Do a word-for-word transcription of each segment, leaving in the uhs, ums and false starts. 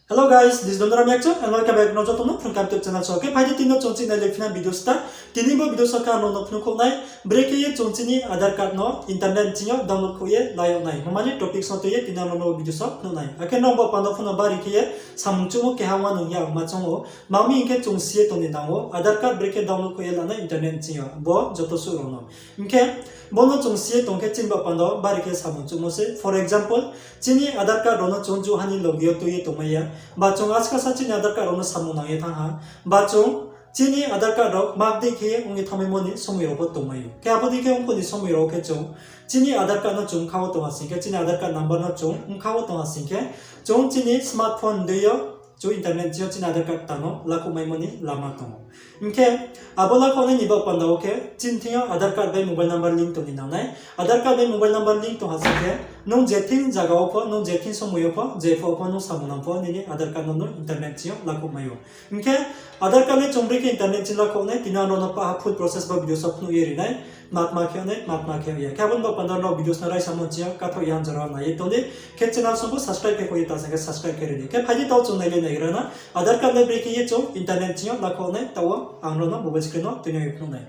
Hello guys, this is Dondram Yakchu and welcome back no joto no Phrung Kam YouTube channel so. Khe phai di tini no chung chini nai le phina video sta. Tini bo video so khe ang no phnuh khouh nai, brekhe ye chung chini Aadhaar card no internet chini yo download khouh ye la yag nai. Mani topics no tui ye tini ang no video so phnuh nai. Akhe nrao bo panda phone no bari khe ye samung chumo keha wanung ya ma choung ou. Mami hing khe chung si ye tong ni nang ou. Aadhaar card brekhe download khouh ye la nai internet chini yo. Bo joto suh rao no. Hing khe, bo no chung si ye tong khe chini bo panda bari khe samung chumo se. For example, chini Aadhaar card rao no chung juha ni loge yo tui ye tongmai ya. Ba chung askasa chini Aadhaar card rao no samung nang ye thanng ha. Ba chung chini Aadhaar card rao makdei khe ye ong ye thanngmaimo ni somoi rao pho tongmai ou. Khe abo dei khe ongphuh ni somoi rao khe chung chini Aadhaar card no chung bkha wo tong ha sing khe, chini Aadhaar card number no chung bkha wo tong ha sing khe, chung chini smartphone dei yo chung internet chini yo chini Aadhaar card ta no lakhouh maimo ni lama tong ou. Hing khe, abo lakhouh nai ni bo panda wo khe chini thing yo Aadhaar card bai mobile number link tong ni nang nai. Aadhaar card bai mobile number link tong ha sing khe, nung je thing zaga wo pho, nung je thing somoi yo pho, je pho pho nung samung nang pho, nini Aadhaar card no nung internet chini yo lakhouh mai ou. Hing khe, Aadhaar card le chung brekhe internet chini yo lakhouh nai, tini ang no pah ha full process bo video so phnuh ye ri nai, tma tma khe nai, tma tma khe ya. Khe abo ni bo panda no video no raisamo chini yo kathaoh ya jora nai ye tong di. Khe channel song pho subscribe khe koi ye ta sing khe subscribe khe ri di. Khe phai di taoh chung nai le naigra na, Aadhaar card le brekhe ye chung internet chini yo lakhouh nai, taoh wo ang no mobile screen no tui no ye phnuh nai.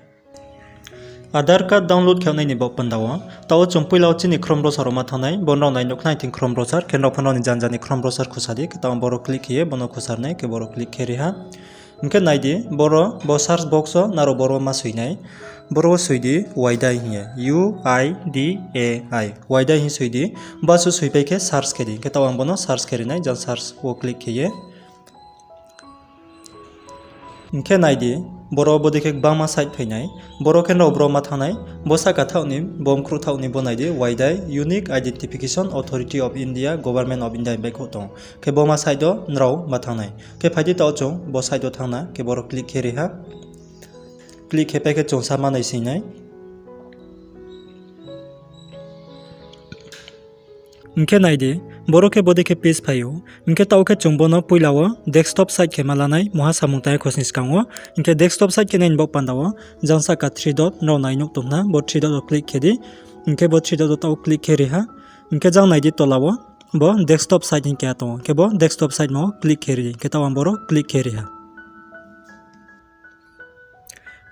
Aadhaar card download khe nai ni bo panda wo, taoh wo chung poila wo chini Chrome browser wo ma thanng nai, bo nrao nai nuh khnai thing Chrome browser, khe nrao pho nrao ni janja ni Chrome browser khusa di, khe taoh wo boro click khe ye, bo no khusar nai, khe boro click khe ri ha. Hing khe nai di, boro, bo search box wo nrao boro ma soi nai, boro wo soi di, Waidai hing ye, U I D A I, Waidai hing soi di, bo suh soipai khe search khe di, khe taoh ang bo no search khe ri nai, jang search wo click khe ye. Hing khe nai di, boro bo dei khe gbangma site phai nai, boro khe nrao boro ma thanng nai, bo sahka thaoh ni, bo mkhrouh thaoh ni bo nai di, Waidai Unique Identification Authority of India, Government of India ni baihkhouh tong ou. Khe bo ma site wo nrao ma thanng nai. Khe phai di taoh chung bo site wo thanng na, khe boro click khe ri ha. Click khe pai khe chung sa ma nai sing nai. Hing khe nai di, boro khe bo dei khe page phai ou. Hing khe taoh khe chung bo no poila wo desktop site khe ma la nai, mungha samung tang ya khosni skang wo. Hing khe desktop site khe nai ni bo panda wo, jang sahka three dot nrao nai nuh tong na, bo three dot wo click khe di. Hing khe bo three dot wo taoh click khe ri ha. Hing khe jang nai di tola wo, bo desktop site hing keha tong ou. Khe bo desktop site mo click khe ri, khe taoh ang boro click khe ri ha.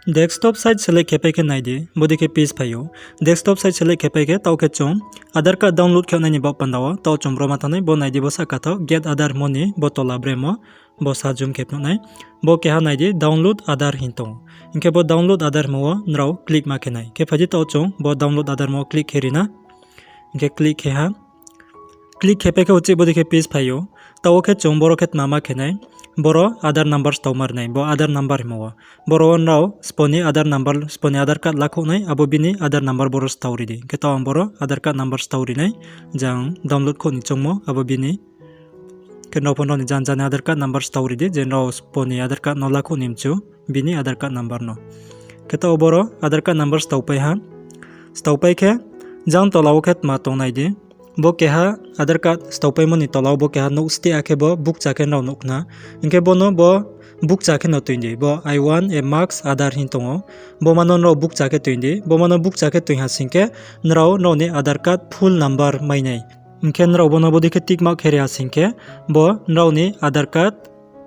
Desktop site select khe pai khe nai di, bo dei khe page phai ou. Desktop site select khe pai khe taoh khe chung Aadhaar card download khe nai ni bo panda wo, taoh chung boro ma thanng nai, bo nai di bo sahka thaoh Get Aadhaar mo ni bo tola brem wo, bo sa zoom khe phnuh nai. Bo keha nai di download Aadhaar hing tong ou. Hing khe bo download Aadhaar mo wo nrao click ma khe nai. Khe phai di taoh chung bo download Aadhaar mo click khe ri na. Hing khe click khe ha. Click khe pai khe uchih bo dei khe page phai ou. Taoh wo khe chung boro khe tma ma khe nai. Boro Aadhaar number stao ma ri nai. Bo Aadhaar number hingmo wo. Boro wo nrao spo ni Aadhaar number, spo ni Aadhaar card lakhouh nai, abo bini Aadhaar number boro stao ri di. Khe taoh ang boro Aadhaar card number stao ri nai. Jang download khouh ni choungmo, abo bini. Khe nrao pho nrao ni janja ni Aadhaar card number stao ri di, je nrao spo ni Aadhaar card no lakhouh ni mchu, bini Aadhaar card number no. Khe taoh boro Aadhaar card number stao pai ha. Stao pai khe, jang tola wo khe tma tong nai di. Bo keha Aadhaar card stao paimo ni tola wo bo keha nouh steh akhe bo bukcha khe nrao nuh khna. Hing khe bo no bo bukcha khe no toing di. Bo I want a masked Aadhaar hing tong ou. Bo ma no nrao bukcha khe toing di. Bo ma no bukcha khe toing ha sing khe nrao nrao ni Aadhaar card full number mai nai. Hing khe nrao bo no bo dei khe tick mark khe ri ha sing khe bo nrao ni Aadhaar card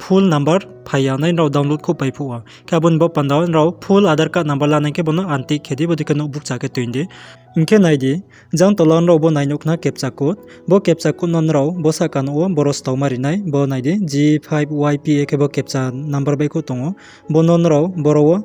full number phai ya nai, nrao download khouh pai phuh wo. Khe abo ni bo panda wo nrao full Aadhaar card number la nai khe bo no untick khe di, bo dei khe nouh bukcha khe toing di. Hing khe nai di, jang tola wo nrao bo nai nuh khna captcha code. Bo captcha code no nrao bo sahka nouh wo boro stao ma ri nai, bo nai di, G five Y P A khe bo captcha number baihkhouh tong ou. Bo no nrao boro wo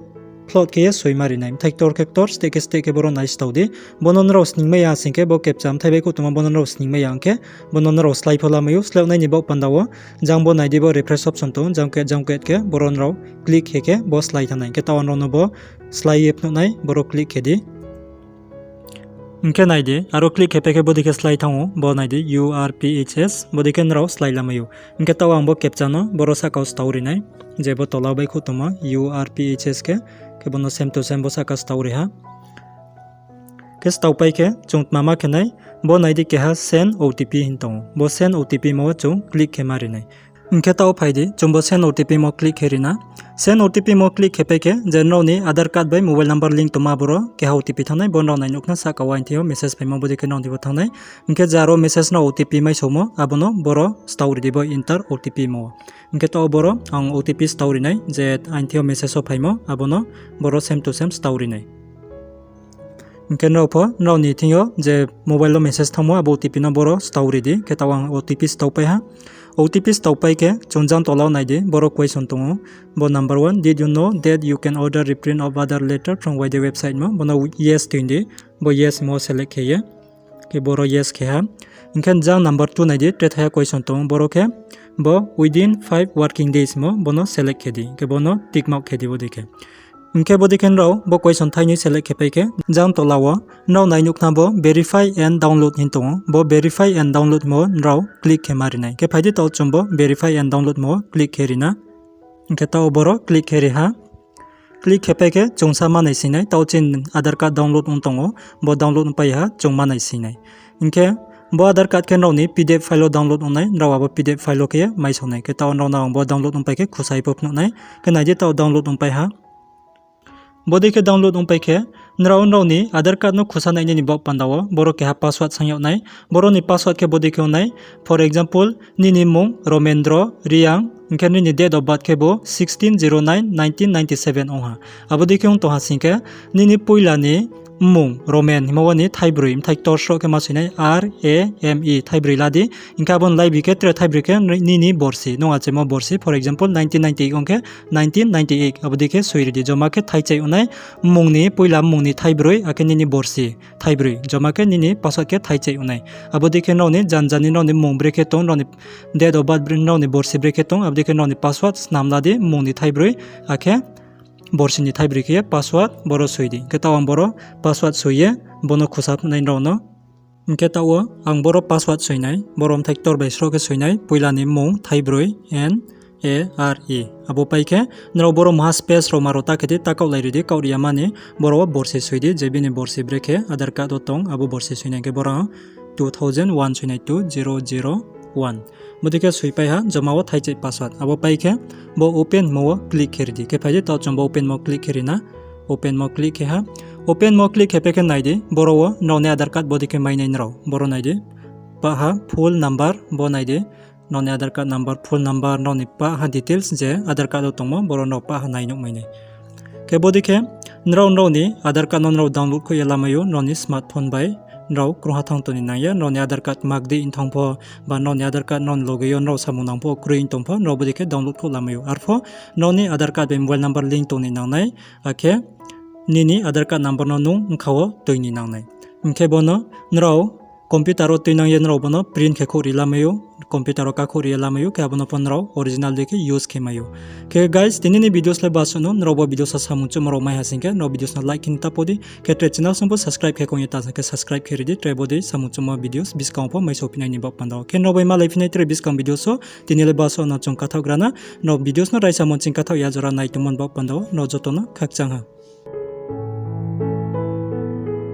plot khe ye soi ma ri nai. Bthai ktor khe ktor, steh khe steh khe boro nai stao di. Bo no nrao sningmai ya sing khe bo captcha bthai baihkhouh tongmo bo no nrao sningmai ya ong khe, bo no nrao slái pho lamai ou, slái nai ni baoh panda wo, jang bo nai di bo refresh option tong, jang khe, jang khe khe, boro nrao click khe khe bo slái thanng nai. Hing khe taoh ang no bo slái ye phnuh nai, boro click khe di. Hing khe nai di, aro click khe pai khe bo dei khe slái thanng ou, bo nai di U R P H S, bo dei khe nrao slái lamai ou. Hing khe taoh ang bo captcha no boro sahka wo stao ri nai, je bo tola wo baihkhouh tongmo U R P H S khe, khe bo no same to same bo sahka stao ri ha. Khe stao pai khe chung tma ma khe nai, bo nai di keha send O T P hing tong ou. Bo send O T P mo wo chung click khe ma ri nai. Hing khe taoh phai di, chung bo send O T P mo click khe ri na. Send O T P mo click khe pai khe, je nrao ni Aadhaar card bai mobile number link tongma boro keha O T P thanng nai, bo nrao nai nuh khna sahka wo aini thing yo message phaimo, bo dei khe nrao ni bo thanng nai. Hing khe je aro message nrao O T P maisomo, abo no boro stao ri di bo enter O T P mo. Hing khe taoh boro ang O T P stao ri nai, je aini thing yo message wo phaimo, abo no boro same to same stao ri nai. Hing khe nrao pho, nrao ni thing yo je mobile wo message thanngmo, abo O T P no boro stao ri di. Khe taoh ang O T P stao pai ha. O T P stao pai khe, chung jang tola wo nai di, boro question tong ou. Bo number one, did you know that you can order reprint of Aadhaar letter from Waidya website mo? Bo no yes tui di, bo yes mo select khe ye. Khe boro yes khe ha. Hing khe jang number two nai di, tre thaiha question tong ou, boro khe bo within five working days mo, bo no select khe di. Khe bo no tick mark khe di bo dei khe. Hing khe bo dei khe nrao bo question thainoi select khe pai khe, jang tola wo nrao nai nuh khna bo verify and download hing tong ou, bo verify and download mo nrao click khe ma ri nai. Khe phai di taoh chung bo verify and download mo click khe ri na. Hing khe taoh boro click khe ri ha. Click khe pai khe chung sa ma nai sing nai, taoh chini Aadhaar card download ong tong ou, bo download ong pai ha, chung ma nai sing nai. Hing khe bo Aadhaar card khe nrao ni P D F file wo download ong nai, nrao abo P D F file wo khe maisao nai. Khe taoh nrao no ang bo download ong pai khe khusa ye pho phnuh nai. Khe nai di taoh download ong pai ha. Bo dei khe download ong pai khe, nrao nrao ni Aadhaar card no khusa nai nini baoh panda wo, boro keha password sang yag nai, boro ni password khe bo dei khe ong nai, for example, nini mmung Romendro Reang, hing khe nini date of birth khe bo sixteen zero nine nineteen ninety seven ong ha. Abo dei khe ong tong ha sing khe, nini poila ni mmung Romen hingmo wo ni thaibroi, bthai ktor sroh khe ma soi nai, R A M E, thaibroi la di. Hing khe abo ni laibi khe tre thaibroi khe nini borsi, nung achaimo borsi, for example, nineteen ninety eight ong khe nineteen ninety eight, abo dei khe soi ri di. Joma khe thaichai ong nai, mmung ni, poila mmung ni thaibroi, akhe nini borsi thaibroi, joma khe nini password khe thaichai ong nai. Abo dei khe nrao ni jan jani nrao ni mmung bre khe tong, nrao ni date of birth bre, nrao ni borsi bre khe tong, abo dei khe nrao ni password snam la di, mmung ni thaibroi, akhe borsi ni thaibroi khe ye password boro soi di. Khe taoh ang boro password soi ye, bo no khusa phnuh nai nrao no. Hing khe taoh wo ang boro password soi nai, boro bthai ktor bai sroh khe soi nai, poila ni mmung thaibroi, N A R E. Abo pai khe, nrao boro maha space rao ma rao ta khe di, ta kaohlai ri di, kaoh ri ya mani, boro wo borsi soi di, je bini borsi bre khe Aadhaar card wo tong, abo borsi soi nai khe boro ang two thousand one soi nai, two zero zero one. Bo dei khe soi pai ha, joma wo thaichai password. Abo pai khe, bo open mo wo click khe ri di. Khe phai di, taoh chung bo open mo click khe ri na. Open mo click khe ha. Open mo click khe pai khe nai di, boro wo nrao ni Aadhaar card bo dei khe mai nai nrao. Boro nai di. Pah ha full number bo nai di. Nrao ni Aadhaar card number, full number, nrao ni pah ha details je Aadhaar card wo tongmo, boro nrao pah ha nai nuh mai nai. Khe bo dei khe, nrao nrao ni Aadhaar card no nrao download khouh ye lamai ou, nrao ni smartphone bai nrao krungha thanng tong ni nang ya, nrao ni Aadhaar card mak di ong thanng pho, ba nrao ni Aadhaar card nrao ni loge yo nrao samung nang pho, kroi ong tong pho, nrao bo dei khe download khouh lamai ou. Arpho nrao ni Aadhaar card bai mobile number link tong ni nang nai, akhe nini Aadhaar card number no nung bkha wo tui ni nang nai. Hing khe bo no nrao computer wo tuinang ye nrao bo no print khe khouh ri lamai ou, computer wo ká khouh ri ye lamai ou, khe abo no pho nrao original dei khe use khe mai ou. Khe guys, tini ni videos le basuh no, nrao bo videos wo samung chuhmo rao mai ha sing khe, nrao videos no like khe ni ta pho di, khe tre channel song pho subscribe khe kong ye ta sa khe subscribe khe ri di, tre bo dei samung chuhmo videos buskang wo pho mai sophi nai ni baoh panda wo. Khe nrao bai malai phi nai tre buskang videos wo, tini le basuh no chung kathaoh gra na, nrao videos no raisa mo ching kathaoh ya jora nai tongmo ni baoh panda wo, nrao joto no khakchang ha.